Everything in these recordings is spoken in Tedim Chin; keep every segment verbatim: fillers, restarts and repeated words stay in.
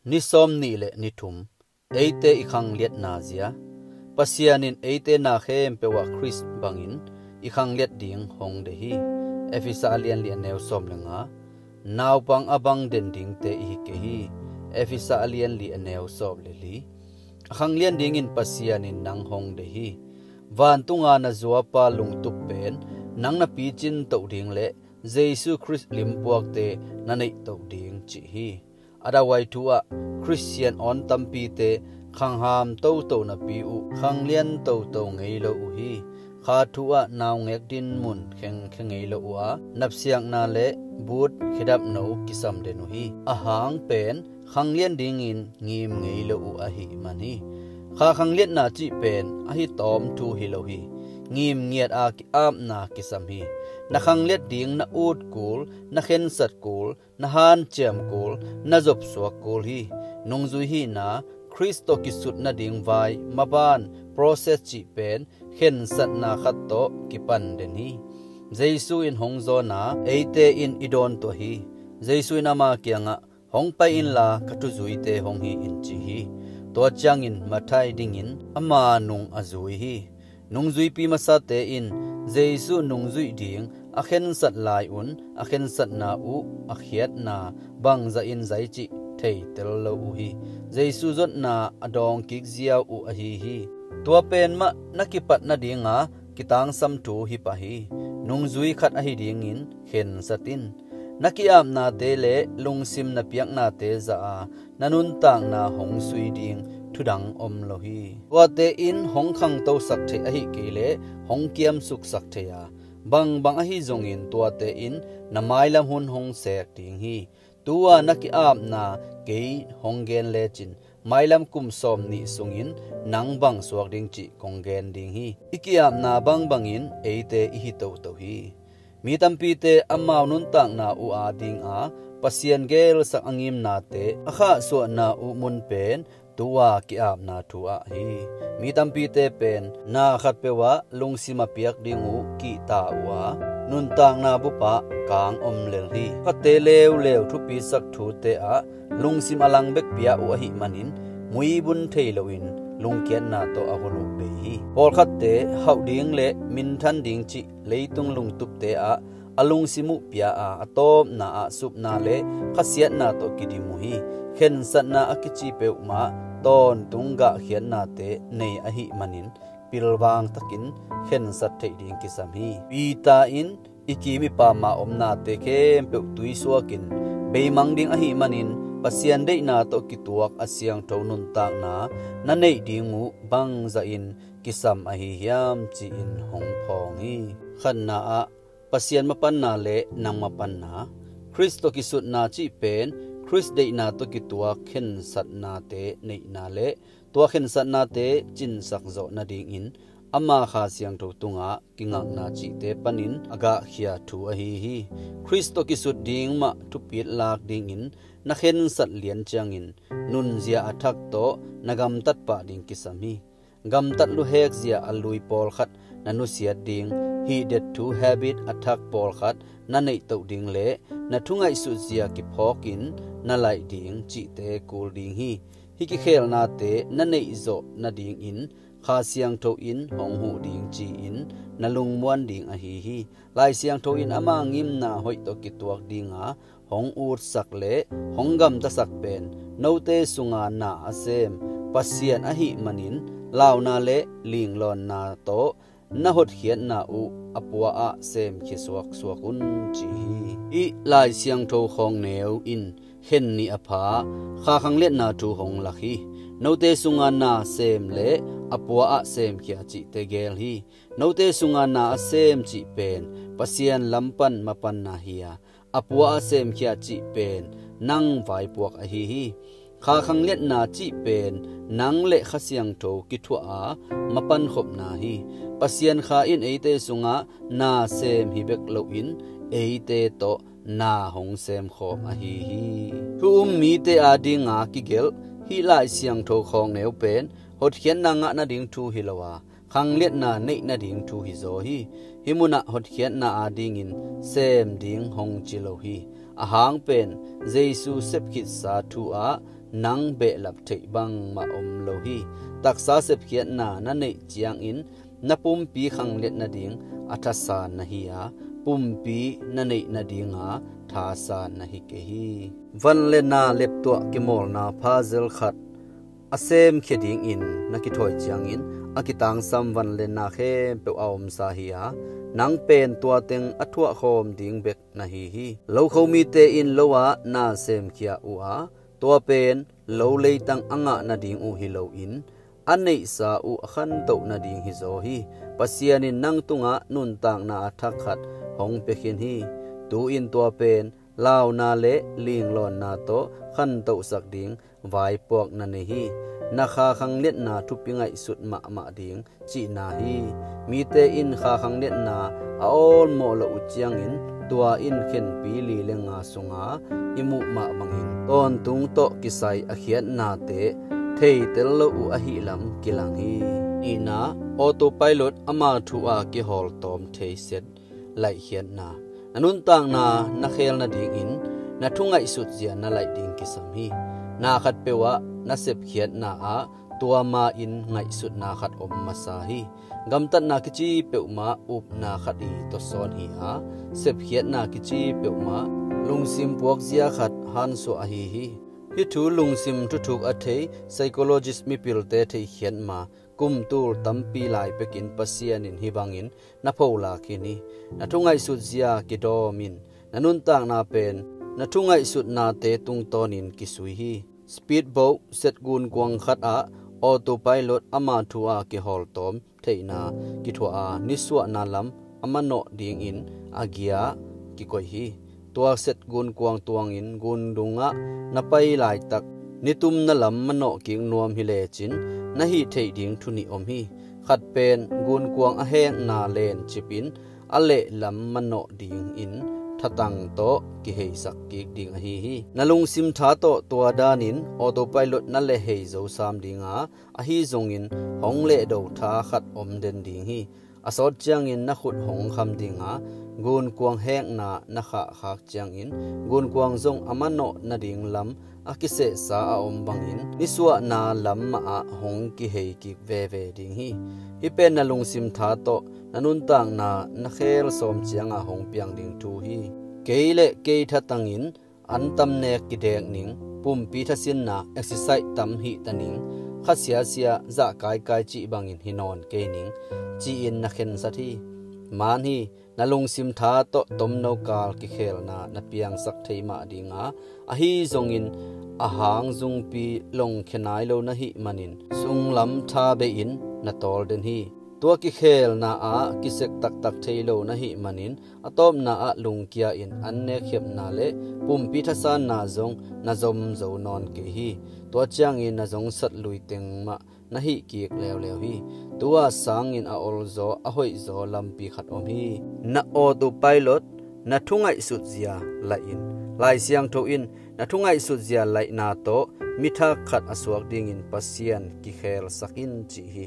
Ni sawm nih le ni thum, eite i khangliatna zia. Pasian in eite na khempeuh ah Khrist bangin i khangliat ding hong deih hi. Efesa a lian li a neu sawm le nga. Naupang a bang den dingte i hi kei hi. Efesa a lian li a neu sawm le li. A khanglian dingin Pasian in nang hong deih hi. Vantunga na zuapa lungtup pen nang na picin toh ding le Jesu Khrist limpuakte na neih toh ding cih hi. A dauai thu ah Khristian awn tampite khangham toto napi uh, khanglian toto ngei lo uh hi. Kha thu ah naungek dinmun khengkhe ngei lo uh a, napsiakna le but khedapno kisam den uh hi. A hang pen khanglian dingin ngim ngei lo uh ahih man hi. Kha khangliatna cih pen ahi tawm thu hi lo hi. Ngim ngiat a ki-apna kisam hi. Na khangliat ding na ut kul, na khensat kul, na hanciam kul, na zopsuak kul hi. Nungzui hihna, Khrist tawh kisut nading vai, maban, process cih pen khensatna khat tawh kipan den hi. Jesu in hong zawn a, eite in i dawn tuah hi. Jesu in ama kiangah, "Hong pai inla ka thuzuite hong hi in," ci hi. Tua ciangin Matthai dingin ama nung a zui hi. Nungzuipi masate in Jesu nungzuih ding a khensat lai un a khensatna uh a khiatna bangzah in zai cih theitel lo uh hi. Jesu zotna a dawng kik ziau uh ahi hi. Tua pen mah na kipat nadinga kitangsam thu hi pah hi. Nungzui khat ahi dingin khensat in. Na ki-apnate le lungsim na piaknate zah a na nuntakna hong sui ding thudang om lo hi. Tuate in hong khangtosak theih ahi kei le hong kiamsuksak thei a, bangbang ahi zongin tuate in na mailam hun hong sek ding hi. Tu-a na ki-apna kei hong gen lecin mailam kum sawm nih sungin nang bang suak ding cih kong gen ding hi. I ki-apna bangbangin eite i hi toto hi. Mi tampite amau nuntakna uh adinga Pasian gelsak a ngimnate a khahsuahna uh mun pen tu-a ki-apna thu ah hi. Mi tampite pen na khatpeuh ah lungsim a piak ding uh kihta uh a, nuntakna bup ah kang om lel hi. Khatte leuleu thupisak thute ah lungsim a lang bek pia uh ahih manin muibun thei loin lungkiatna tawh a hun uh bei hi. Pawlkhatte hauh ding le minthan ding cih leitung lungtupte ah a lungsim uh pia a, a tawpna ah supna le khasiatna tawh kidim uh hi. Khensatna a kici peuhmah tawntung gahkhiatnate nei ahih manin pilvang takin khensat theih ding kisam hi. Peter in, "I kim i pama omnate khempeuh tuisuakin beimang ding ahih manin Pasian deihna tawh kituak a siangtho nuntakna na neih ding uh bangzahin kisam ahi hiam?" ci-in hong phawng hi. Khatna ah Pasian mapanna le nang mapanna. Khrist tawh kisutna cih pen Khrist deihna tawh kituak khensatnate neihna le tua khensatnate cinsak zawh nadingin ama Kha Siangtho tungah kingakna cihte panin a gahkhia thu ahi hi. Khrist tawh kisut ding mah thupit lak dingin na khensat lian ciangin nunzia a thak tawh na gamtat pah ding kisam hi. Gamtat luhek zia a lui pawlkhat na nusiat ding, hihdet thu habit a thak pawlkhat na neihtoh ding le na thungaihsut zia kiphawkin na laih ding cihte kul ding hi. Hih kikhelnate na neihzawh nadingin Kha Siangtho in hong huh ding ci-in na lungmuan ding ahi hi. Lai Siangtho in ama ngimna hoih tawh kituak dinga hong utsak le hong gamtasak pen note sunga na a sem Pasian ahih manin launa le linglawnna tawh na hotkhiatna uh a pua ah semkhia suaksuak un ci hi. Hih Lai Siangtho khawngneu in khen nih a pha Kha khangliatna thu hong lak hi. Note sunga na sem le a pua ah semkhia cihte gel hi. Note sunga na a sem cih pen Pasian lam pan mapanna hi a, a pua a semkhia cih pen nang vaipuak ahi hi. Kha khangliatna cih pen nang le Kha Siangtho kithuah a mapankhopna hi. Pasian Kha in eite sungah na sem hi bek loin eite tawh na hong semkhawm ahi hi. Thu um mite adinga kigelh hih Lai Siangtho khawngneu pen hotkhiatna ngah nading thu hi lo a, khangliatna neih nading thu hi zaw hi. Hih munah hotkhiatna adingin sem ding hong ci lo hi. A hang pen Jesu sepkhitsa thu ah nang behlap theih bangmah om lo hi. Taksa sepkhiatna na neih ciangin na pumpi khangliat nading a thasan na hi a, pumpi na neih nadinga thasan na hi kei hi. Van le na leptuah kimawlna puzzle khat a semkhia dingin na kithawi ciangin a kitangsam van le na khempeuh a omsa hi a, nang pen tua teng a thuahkhawm ding bek na hi hi. Lokho mite in lo ah na semkhia uh a, tua pen lo leitang a ngah nading uh hi loin a neihsa uh a khantoh nading hizaw hi. Pasian in nang tungah nuntakna a thak khat hong pia khin hi. Tu-in tua pen launa le linglawnna tawh khantohsak ding vaipuak na nei hi. Na kha khangliatna thupi ngaihsut mahmah ding cihna hi. Mite in kha khangliatna a awlmawh loh uh ciangin tua in khenpi li le nga sunga i muh mah bangin tawntung tawh kisai a khiatnate theitel lo uh ahihlam kilang hi. Nihna, autopilot ama thu a kihawltawm theiset laihkhiatna. Na nuntakna na khel nadingin na thu ngaihsutzia na laih ding kisam hi. Na khatpeuh ah na sepkhiatna ah tua ma-in ngaihsutna khat om masa hi. Gamtatna kici peuhmah upna khat i tawsawn hi a, sepkhiatna kici peuhmah lungsim puakzia khat hansuah ahi hi. Hih thu lungsim thuthuk a thei psychologist mipilte theihkhiat ma, kum tul tampi lai pekin Pasian in hih bangin na pholak khin hi. Na thu ngaihsutzia kidawm in, na nuntakna pen na thu ngaihsutnate tungtawnin kisui hi. Speedboat set gunkuang khat ah autopilot ama thu a kihawltawm theihna kithuah a, nisuahna lam a manawh dingin a gia kikoih hi. Tua set gunkuang tuangin gundungah na pai laitak nitumna lam manawh kik nuam hi lecin na hih theih ding thu nih om hi. Khat pen gunkuang a hekna lencipin a lehlam manawh dingin thatang tawh kiheisak kik ding ahi hi. Na lungsim tha tawh tua danin autopilot na lehhei zo sam dinga, ahi zongin hong lehdo tha khat om den ding hi. A sawt ciangin na khut hong kham dinga, gunkuang hekna na khahkhak ciangin gunkuang zong a manawh nading lam a kisehsa a om bangin nisuahna lam mahah hong kihei kik veve ding hi. Hih pen na lungsim tha tawh na nuntakna na khel sawm cianga hong piang ding thu hi. Kei le kei thatangin an tam nek kidek ning, pumpi thasinna exercise tam hih ta ning, kha siasia zah kaikai cih bangin hi nawn kei ning, ci-in na khensat hi. Man hi, na lungsim tha tawh tomno kal kikhelna na piangsak thei mah dinga, ahi zongin a hang zungpi longkhia nai lo na hih manin sunglam tha bei-in na tawl den hi. Tua kikhelna ah kisek taktak thei lo na hih manin a tawpna ah lungkia in an nekhiapna le pumpi thasanna zong na zom zo nawn kei hi. Tua ciangin na zong satlui teng mah na hih kik leuleu hi. Tua sangin a olzaw a hoihzaw lampi khat om hi. Na autopilot na thu ngaihsutzia laih in. Lai Siangtho in na thu ngaihsutzia laihna tawh mithak khat a suak dingin Pasian kikhelsak in ci hi.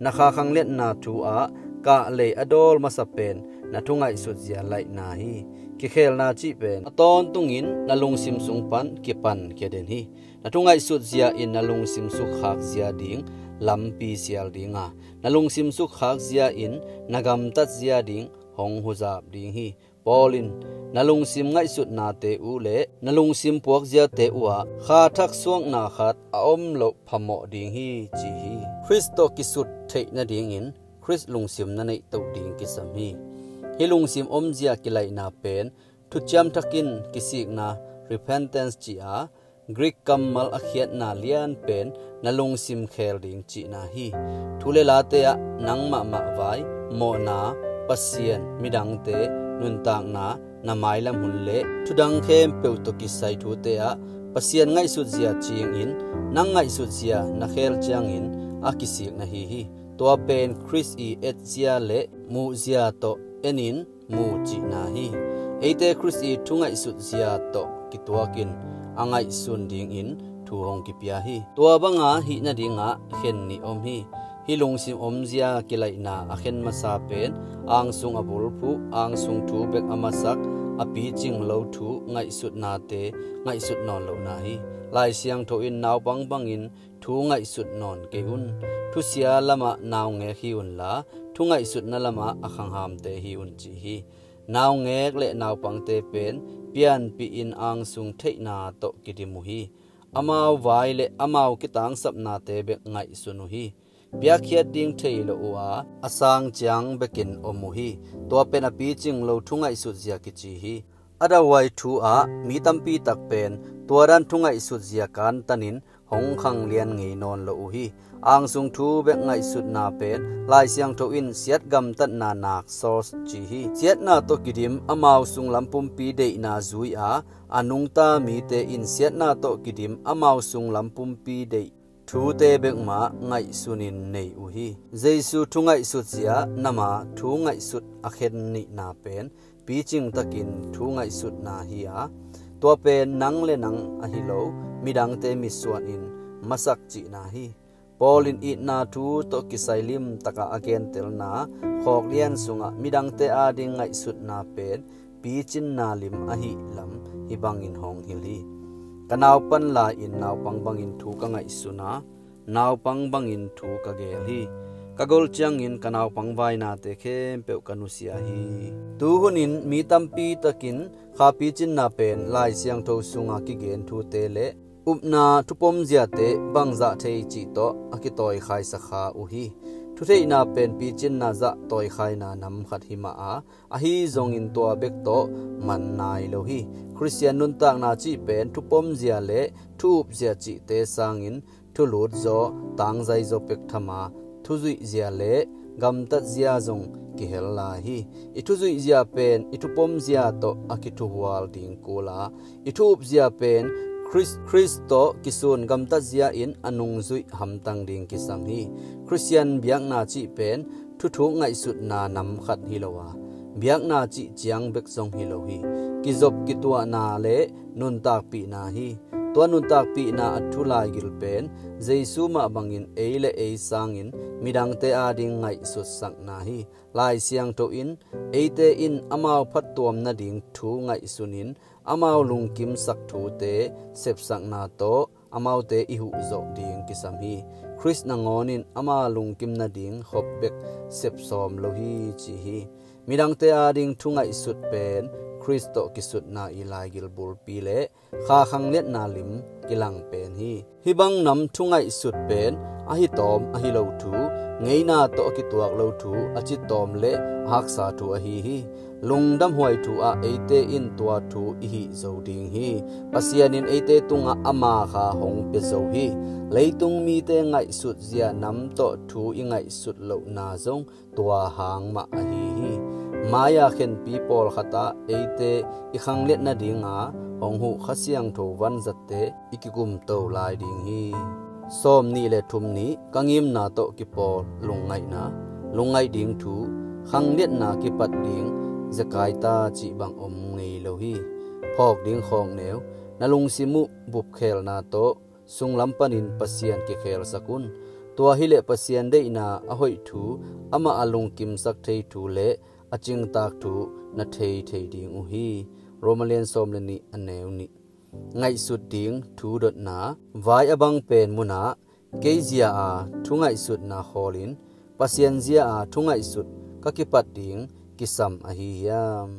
Na kha khangliatna thu ah kahlei a dawl masa pen na thu ngaihsutzia laihna hi. Kikhelna cih pen a tawntungin na lungsim sung pan kipan khia den hi. Na thu ngaihsutzia in na lungsim sukkhakzia ding lampi sial dinga, na lungsim sukkhakzia in na gamtatzia ding hong huzap ding hi. Paul in na lungsim ngaihsutnate uh le na lungsim puakziate uh ah kha thak suakna khat a om loh phamawh ding hi ci hi. Khrist tawh kisut theih nadingin Khrist lungsim na neihtoh ding kisam hi. Hih lungsim omzia kilaihna pen thuciam thakin kisikna, repentance, ci-a Greek kammal a khiatna lian pen na lungsim khel ding cihna hi. Thu le late ah nang mahmah vai, mawhna, Pasian, midangte, nuntakna, na mailam hun le thudang khempeuh tawh kisai thute ah Pasian ngaihsutzia cingin nang ngaihsutzia na khel ciangin a kisik na hi hi. Tua pen Khrist i etzia le muhzia tawh enin mu cihna hi. Eite Khrist i thu ngaihsutzia tawh kituakin a ngaihsun dingin thu hong kipia hi. Tua banga hih nadingah khen nih om hi. Hih lungsim omzia kilaihna a khen masa pen angsung a bulphuh, angsung thu bek a masak, a picing lo thu ngaihsutnate ngaihsut nawn lohna hi. Lai Siangtho in naupang bangin thu ngaihsut nawn kei un. Thusia lamah naungek hi unla, thu ngaihsutna lamah a khanghamte hi un ci hi. Naungek le naupangte pen pianpih in angsung theihna tawh kidim uh hi. Amau vai le amau kitangsapnate bek ngaihsun uh hi. Piakkhiat ding thei lo uh a, a sang ciang bekin om uh hi. Tua pen a picing lo thu ngaihsut zia kici hi. Otherwise thu ah mi tampi tak pen tua dan thu ngaihsut zia kantanin hong khanglian ngei nawn lo uh hi. Angsung thu bek ngaihsutna pen Lai Siangtho in siat gamtatna nak source ci hi. Siatna tawh kidim amau sunglam pumpi deihna zui a, a nungta mite in siatna tawh kidim amau sunglam pumpi deih thute bek mah ngaihsunin nei uh hi. Jesu thu ngaihsut zia nama thu ngaihsut a khen nihna pen picing takin thu ngaihsutna hi a, tua pen nang le nang ahi lo midangte mitsuan in masak cihna hi. Paul in itna thu tawh kisai limtak ah a gentelna khawk lian sungah midangte ading ngaihsutna pen picinna lim ahih lam hih bangin hong hilh hi. Ka naupan lai-in naupang bangin thu ka ngaihsun a, naupang bangin thu ka geel hi. Ka gol ciangin ka naupang vainate khempeuh ka nusia hi. Tuhunin mi tampi takin kha picinna pen Lai Siangtho sunga kigen thute le upna thupom ziate bangzah thei cih tawh a kitawikhaisak kha uh hi. Thutheihna pen picinna zah tawikhaina nam khat hi mah a, ahi zongin tua bek tawh man nai lo hi. Khristian nuntakna cih pen thupom zia le thu up zia cihte sangin thulut zaw, tangzai zaw pek tham a, thuzuih zia le gamtat zia zong kihel lai hi. I thuzuih zia pen i thupom zia tawh a kithuhual ding kul a, i thu up zia pen Khrist, Khrist tawh kisun gamtat zia in a nungzuih hamtang ding kisam hi. Khristian biakna cih pen thuthuk ngaihsutna nam khat hi lo a, biakna cih ciang bek zong hi lo hi. Kizop kituahna le nuntakpihna hi. Tua nuntakpihna a thu laigil pen Jesu mah bangin ei le ei sangin midangte ading ngaihsutsakna hi. Lai Siangtho in eite in amau phattuam nading thu ngaihsunin amau lungkimsak thute sepsakna tawh amaute i huh zawh ding kisam hi. Khrist nangawn in ama lungkim nading khop bek sepsawm lo hi ci hi. Midangte ading thu ngaihsut pen Khrist tawh kisutna i laigil bulpi le kha khangliatna lim kilang pen hi. Hih bang nam thu ngaihsut pen ahi tawm ahi lo thu, ngeina tawh a kituak lo thu, a ci tawm le a haksa thu ahi hi. Lungdamhuai thu ah eite in tua thu i hih zo ding hi. Pasian in eite tungah ama kha hong pia zo hi. Leitung mite ngaihsut zia nam tawh thu i ngaihsut lohna zong tua hang mah ahi hi. Mai-a khenpi pawlkhat ah eite i khangliat nadinga hong huh Kha Siangtho vanzatte i kikumto lai ding hi. Sawm nih le thum nih ka ngimna tawh kipawl lungngaihna, lungngaih ding thu, khangliatna kipat ding zekai ta cih bang om ngei lo hi. Phawk ding khawkneu, na lungsim uh bupkhelna tawh sunglam panin Pasian kikhelsak un. Tua hileh Pasian deihna a hoih thu, amah a lungkimsak thei thu le a cingtak thu na thei thei ding uh hi. Roma lian sawm le nih a neu nih. Ngaihsut ding thu dotna, vai a bang pen munah kei zia a thu ngaihsutna khawlin Pasian zia a thu ngaihsut ka kipat ding kisam ahi hiam?